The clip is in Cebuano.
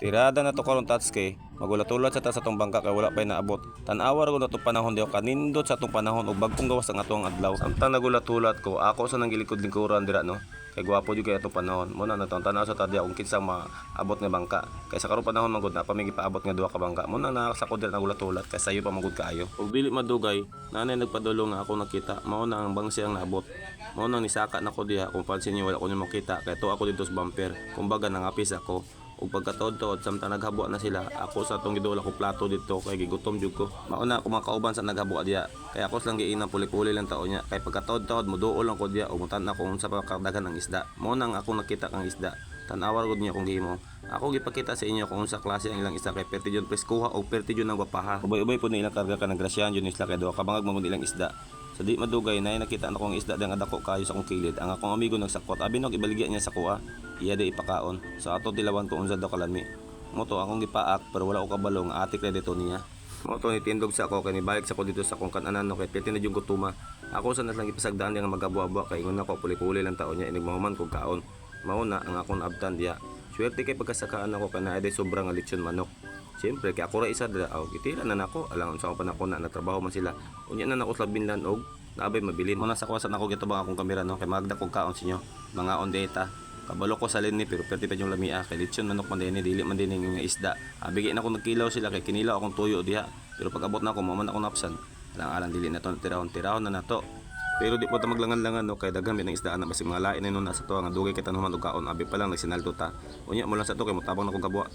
Tirada na to karon, Tatske. Magulat-ulat sa ta sa atong bangka kay wala pa'y naabot. Tan-awa ra gud atong panahon diha, kanindot sa atong panahon ug bagkong gawas ang atong adlaw. Samtang nagulat-ulat ko, ako sa nang gilikod-lingkuran dira, no. Kay gwapo jud kay atong panahon. Muna na tong tan-aw sa ta diha kung kinsang maabot nga bangka. Kay sa karong panahon man gud na pa may gipaabot nga duha ka bangka. Muna na sa ko dira nagulat-ulat kay sayo pa man gud kaayo. Ug dili madugay, nanay nagpadulong nga ako nakita. Mao na ang bangsi ang naabot. Mao nang nisaka na ko diha. Kung pansin niyo, wala ko nyo makita kay to ako dito sa bumper. Kumbaga nangapis ako. Ug pagkatuod-tuod, samtang naghabuan na sila, ako sa atong gidula ko plato dito kay gigutom jud ko. Mauna ako mga kauban sa naghabuan diha. Kaya ako silang giinang puli-puli lang tao niya. Kay pagkatuod-tuod, muduol lang ko diha ug mutan ako unsa pa kadaghan ang isda. Mao nang ako nakita kang isda. Tan-awar gud niya kung gihimo. Ako gipakita sa inyo kung unsa klase ang ilang isda kay perti jud preskuha o perti jud ang gwapaha. Ubay-ubay pud ni ilang karga ka nagrasyahan jud ni sila kay duha ka bangag man gud ilang isda. Sa di madugay na nakita na akong isda dang dako kayo sa akong kilid. Ang akong amigo nagsakot. Abi nog ibaligya niya sa kuha. Iya di ipakaon. So ato tilawan ko unsa daw kalami. Mo to akong gipaak pero wala ko kabalo nga atik na dito niya. Mo to nitindog sa ako kay nibalik sa ko dito sa akong kananan, no, kay perti na jud gutuma. Ako sa naslang gipasagdaan niya nga magabuwa-buwa kay ingon ako puli-puli lang tao niya inig mahuman kog kaon. Mao na ang akong naabtan diha. Swerte kay pagkasakaan ako kay naay sobra nga lechon manok. Siyempre, kay ako ra isa dira, aw gitira na nako. Alang unsa ko pa nako na natrabaho man sila. Unya na nako sa binlan og naabay mabilin. Muna sa kuwasan ako gitubang akong kamera, no, kay magda kog kaon sa inyo. Mga on data. Kabalo ko sa ni pero perti pa yung lamia kay lechon manok man din, dili man din nga isda. Abigi na ako nagkilaw sila kay kinilaw akong tuyo diha. Pero pag abot na ako, mo man ako napsan. Alang alang dili na to tirahon, tirahon na nato. Pero di po ta maglangan-langan, no, kay daghan ng isdaan na basig mga lain na nun nasa to nga dugay kay tanuman og kaon, abi pa lang nagsinaldo ta. Unya mo lang sa to kay motabang na kog kabwa.